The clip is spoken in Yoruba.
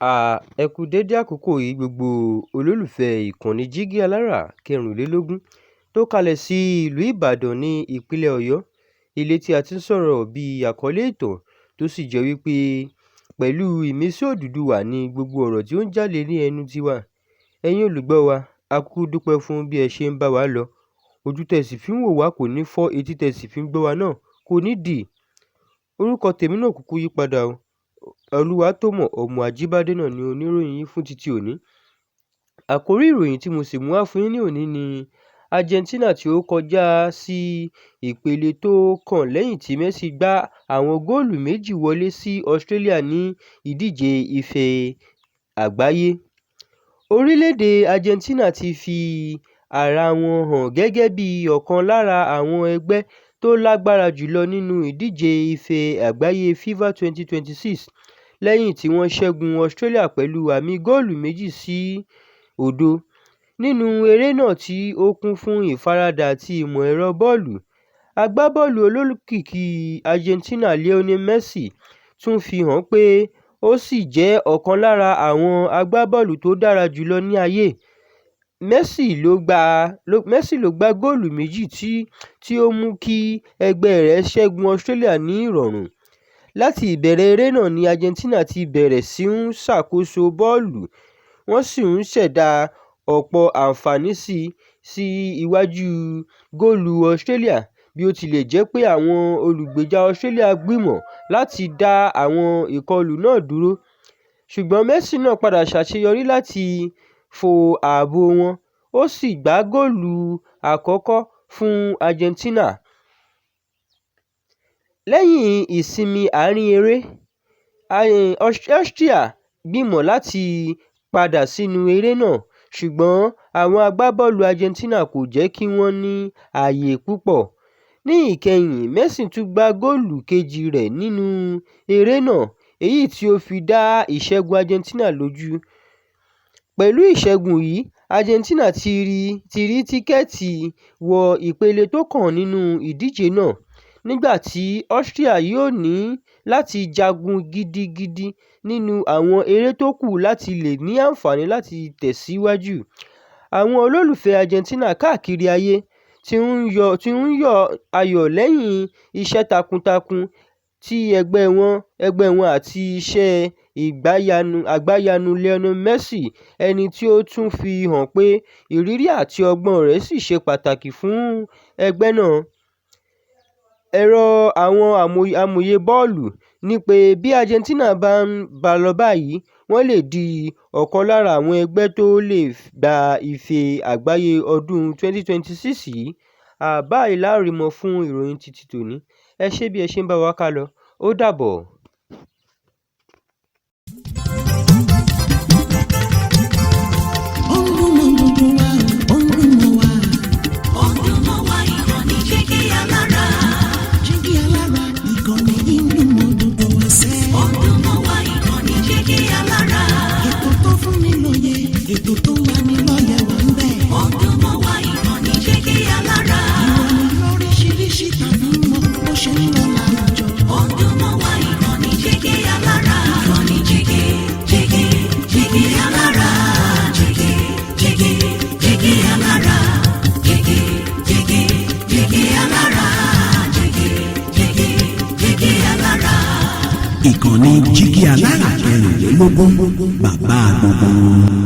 Ẹ kú dédé àkókò yìí gbogbo olólùfẹ́ ìkànnì Jígí Alára 24 tó kalẹ̀ sí ìlú Ìbàdàn ní ìpínlẹ̀ Ọ̀yọ́. Ilé tí a ti ń sọ̀rọ̀ bí àkọlé ìtàn tó sì jẹ́ wípé pẹ̀lú ìmísí Odùduwà ní gbogbo ọ̀rọ̀ tí ó ń jáde ní ẹnu tiwa. Ẹ̀yin olùgbọ́ wa, a kúkú dúpẹ́ fún bí ẹ ṣe ń bá wa lọ. Ojú tẹ sì fi ń wò wá kò ní fọ́, etí tẹ sì fi ń gbọ́ wa náà kò ní dì. Orúkọ tèmi náà kúkú yípadà o. Olúwatómọ̀ ọmọ Ajíbádé náà ni oníròyìn yín fún títí òní. Àkórí ìròyìn tí mo sì mú wá fún yín ní òní ni Argentina tí ó kọjá sí ìpele tó kàn lẹ́yìn tí Messi gbá àwọn góòlù 2 wọlé sí Australia ní ìdíje Ife Àgbáyé. Orílẹ̀-èdè Argentina ti fi ara wọn hàn gẹ́gẹ́ bí ọ̀kan lára àwọn ẹgbẹ́ tó lágbára jùlọ nínú ìdíje Ife Àgbáyé FIFA 2026 lẹ́yìn tí wọ́n ṣẹ́gun Australia pẹ̀lú àmì góòlù 2-0. Nínú eré náà tí ó kún fún ìfaradà àti ìmọ̀ ẹ̀rọ bọ́ọ̀lù, agbábọ́ọ̀lù olókìkí Argentina Lionel Messi tún fi hàn pé ó ṣì jẹ́ ọ̀kan lára àwọn agbábọ́ọ̀lù tó dára jùlọ ní ayé. Messi ló gbá góòlù 2 tí ó mú kí ẹgbẹ́ rẹ̀ ṣẹ́gun Australia ní ìrọ̀rùn. Láti ìbẹ̀rẹ̀ eré náà ni Argentina ti bẹ̀rẹ̀ sí ń ṣàkóso bọ́ọ̀lù, wọ́n sì ń ṣẹ̀dá ọ̀pọ̀ àǹfààní sí iwájú góòlù Australia. Bí ó tilẹ̀ jẹ́ pé àwọn olùgbèjà Australia gbìmọ̀ láti dá àwọn ìkọlù náà dúró, ṣùgbọ́n Messi náà padà ṣàṣeyọrí láti fo ààbò wọn, ó sì gbá góòlù àkọ́kọ́ fún Argentina. Lẹ́yìn ìsinmi àárín eré, Austria gbìmọ̀ láti padà sínú eré náà, ṣùgbọ́n àwọn agbábọ́ọ̀lù Argentina kò jẹ́ kí wọ́n ní ààyè púpọ̀. Ní ìkẹyìn, Messi tún gbá góòlù kejì rẹ̀ nínú eré náà, èyí tí ó fi dá ìṣẹ́gun Argentina lójú. Pẹ̀lú ìṣẹ́gun yìí, Argentina ti rí tíkẹ́ẹ̀tì wọ ìpele tó kàn nínú ìdíje náà, nígbà tí Austria yóò ní láti jagun gidigidi nínú àwọn eré tó kù láti lè ní àǹfààní láti tẹ̀síwájú. Àwọn olólùfẹ́ Argentina káàkiri ayé ti ń yọ ayọ̀ lẹ́yìn iṣẹ́ takuntakun tí ẹgbẹ́ wọn àti iṣẹ́ àgbàyanu Lionel Messi, ẹni tí ó tún fi hàn pé ìrírí àti ọgbọ́n rẹ̀ ṣì ṣe pàtàkì fún ẹgbẹ́ náà. Ẹ̀rọ àwọn amòye bọ́ọ̀lù ní pé bí Argentina bá ń bá lọ báyìí, wọ́n lè di ọ̀kan lára àwọn ẹgbẹ́ tó lè gba Ife Àgbáyé ọdún 2026 yìí. Báyìí la ó rí mọ́ fún ìròyìn títí tòní. Ẹ ṣé bí ẹ ṣe ń bá wa kálọ. Ó dàbọ̀. Ó ń dún mọ́ gbogbo wa, ó ń dún mọ́ wa. Ó ń dún mọ́ wa, ìkànnì Jígí Alára. Jígí Alára, ìkànnì yìí ń dún mọ́ gbogbo wa sẹ́. Ó ń dún mọ́ wa, ìkànnì Jígí Alára. Ètò tó fún ni lóye, ètò tó ń lani lọ́yẹ̀ wà ń bẹ̀. Ó ń dún mọ́ wa, ìkànnì Jígí Alára. Ìròyìn lóríṣiríṣi tàbí mọ bó ṣe ń lọ láwùjọ. Ó ń dún mọ́ wa, ìkànnì Jígí Alára. Ìkànnì Jígí, Jígí, Jígí Alára. Jígí, Jígí, Jígí Alára. Jígí, Jígí, Jígí Alára. Jígí, Jígí, Jígí Alára. Ìkànnì Jígí Alára 24, bàbá gbogbo wọn.